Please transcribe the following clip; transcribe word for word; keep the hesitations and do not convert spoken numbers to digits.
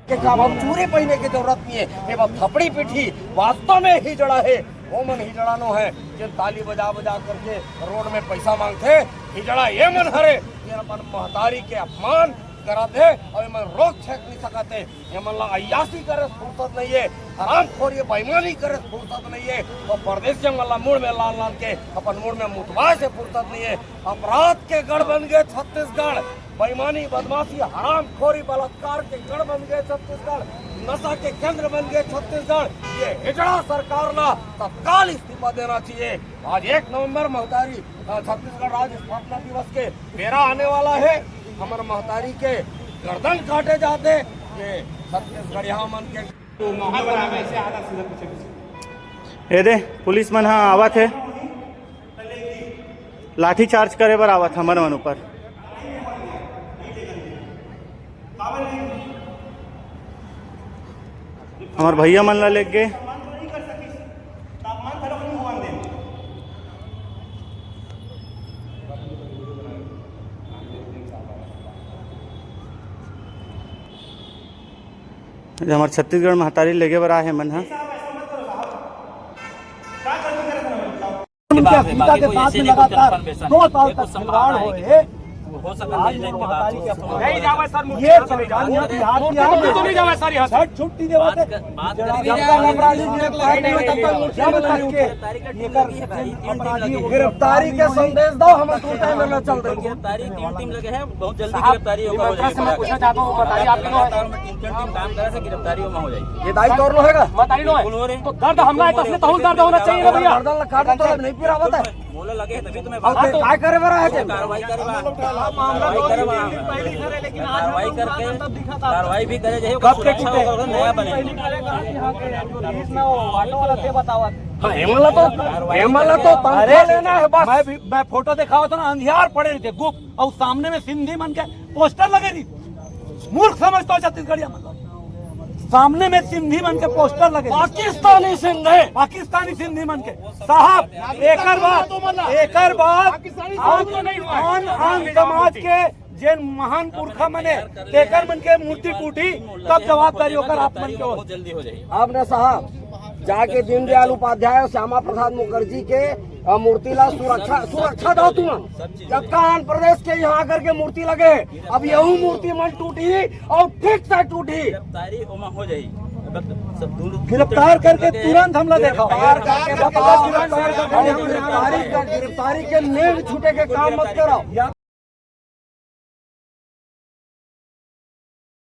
के काम, अब चूरी पहिने के जरूरत नहीं है, ये बात थपड़ी पीठी वास्तव में हिजड़ा है। वो मन हिजड़ा नो है, जे ताली बजा बजा करके रोड में पैसा मांगथे, हिजड़ा ये मन हरे, ये अपन महतारी के अपमान करत हे और ये मन रोक छेक नहीं सकत हे। ये मन ला अय्यासी करे फुर्सत नहीं है, हरामखोरी बेईमानी करे फुर्सत नहीं है, और परदेसिया मन ला मुड़ में लान लान के अपन मुड़ में मुतवाए से फुर्सत नहीं है। अपराध के गढ़ बन गए छत्तीसगढ़, बेईमानी, बदमाशी, हरामखोरी, बलात्कार के गढ़ बन गए छत्तीसगढ़, नशा के केंद्र बन गए छत्तीसगढ़। ये हिजड़ा सरकार ला तत्काल इस्तीफा देना चाहिए। आज एक नवंबर महतारी, अ, छत्तीसगढ़ राज्य स्थापना दिवस के बेरा आने वाला है। हमर महतारी के गर्दन काटे जाते, ये छत्तीसगढ़िया मन के तो माहौल बना है, ऐसे आधा सीधा पीछे पीछे। ये दे, पुलिस मन ह आवत हे, लाठी चार्ज करे बर आवत हमर मन ऊपर। हमर भैया मन ला लेके गे। हमर छत्तीसगढ़ महतारी लेगे बर आए हे मन ह। उनके अस्मिता के साथ में लगातार दो साल तक खिलवाड़ हो रहे हैं। आज वो महतारी के अपमान। नहीं जावे सर, ये सरकार ने बिहार की तो नहीं जावे सर यहाँ से। छठ छुट्टी देवा थे। जब तक अपराधी गिरफ्तार नहीं होता, तब तक मुर्तियां में रख के ये कर अपराधी गिरफ्तारी के संदेश दो, हम टूटे में न चल रहे। गिरफ्तारी तीन टीम लगे हैं, बहुत जल्दी गिरफ्तारी होगा, हो जाएगी। मैं पूछना चाहता हूँ, बताइए आप लोग। लगातार में तीन चार टीम काम करे से गिरफ्तारी में हो जाएगी। ये दाई तौर रहेगा। महतारी नो है। तो दर्द हमला है, तो असली तहूल दर्द होना चाहिए ना भैया। गर्दन ला काट दो, नहीं पिरावत है। मोला लगे तभी तो मैं बात। काय करे बर आए थे? कार्रवाई करे बा। मामला कार्रवाई करे बा। कार्रवाई करके, कार्रवाई भी करे जाए, कब के सुरक्षा होगा, नया बने। हाँ, एमएलए तो, एमएलए तो तनख्वाह लेना है बस। मैं भी, मैं फोटो दिखावा था ना, अंधियार पड़े रहिथे, गुप्त, और सामने में सिंधी मन के पोस्टर लगे रहिथे। मूर्ख समझता हो छत्तीसगढ़िया मन। सामने में सिंधी मन के पोस्टर लगे। पाकिस्तानी सिंधी। पाकिस्तानी सिंधी मन के। साहब, एकर बाद, एकर बाद आन, आन समाज के जेन महान पुरखा मन हे, तेकर मन के मूर्ति टूटी, तब जवाबदारी ओकर आप मन के होही। अब न साहब, जाके दीनदयाल उपाध्याय और श्यामा प्रसाद मुखर्जी के, अ, मूर्ति ला सुरक्षा, सुरक्षा दो तुमन। जतका आंध्र प्रदेश के यहाँ आकर के मूर्ति लगे, अब यहू मूर्ति मन टूटी और ठीक से टूटी। गिरफ्तारी ओमा हो जाई। गिरफ्तार करके तुरंत हमला देखा। गिरफ्तारी का, गिरफ्तारी के नेग छूटे के काम मत कराओ।